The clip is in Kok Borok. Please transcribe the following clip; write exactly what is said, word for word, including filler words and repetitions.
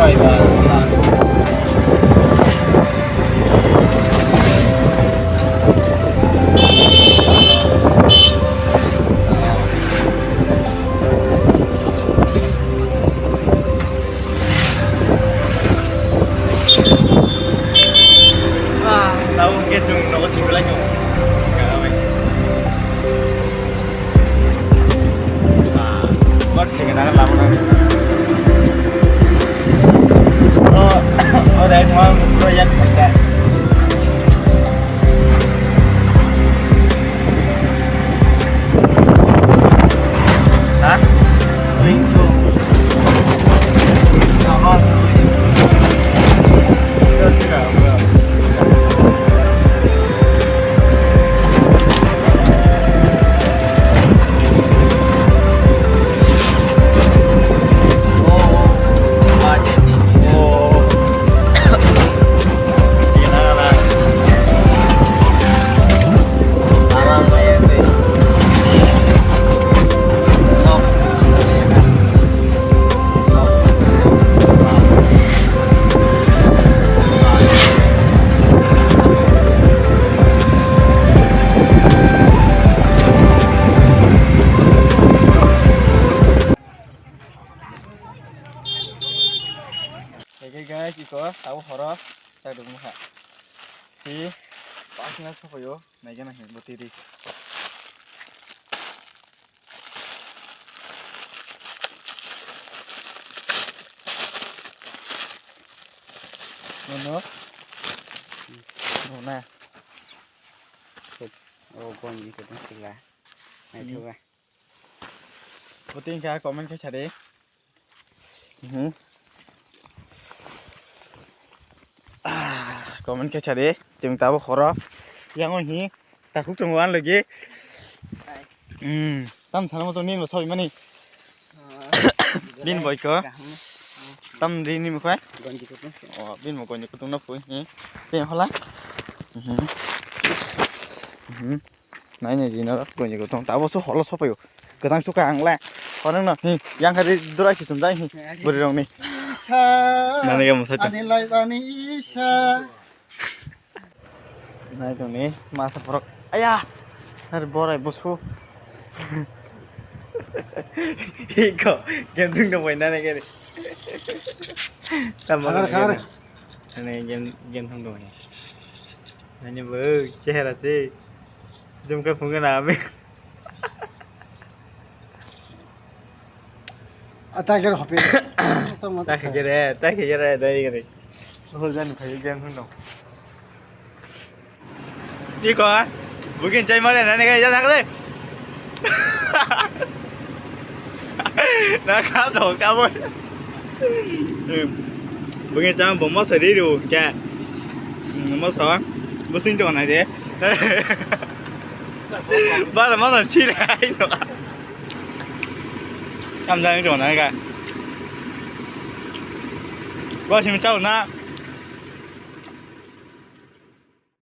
Ah, tabuk hwnkhe chwng nogo thwibalai tongo. Ah, bot thwngwi nang lama nang. Oh, oh, dai, mo, mo, yak, yak. Ha? Oke guys, iko tahu horo tak dulu ha. Si pas na sopayo, naikana hin botiri. Nono. Nona. Oh, gonji ko tong sila. Naithoga. Botini kha comment khe sari. Mhm. Ah, comment khe sari. Chwng tabuk horo. Yang hi. Takhuk tongo ang logi. Hmm. Tam sana mo to nin bo sawi mani. Bin boy ko. Tam ri ni mo khoi. Oh, bin mo gonji kutung na pui. Hi. Te hola. Mhm. Mhm. Nai nai jina rak gonji kutung. Tabo su holo sopayo. Kadang suka ang le. Orang no. Hi. Yang hari durai si tumjai hi. Buri rong ni. Isa. Nani ga musa. Ani lai bani isa. Nai tongni masa borok. Aya! Har borai busu. Iko, game thung dong bai nani gari. Tamo khagar, khagar. Nani game, game thung dong bai. Nani bo chehra se. Jumka phunga na ami. Ah, tai khe hopi. Tamo tai khe re, tai khe re, dai khe re. Sohor jani phai gen huno. Iko, bukin chai male nani khe jana khe. Na kha do ka bo. Bukin chai bo mo sari ru kya. Mo sa. Busing to na de. Bara mo sa chile ai no. Tam jang to na ga. Bo sim chau na.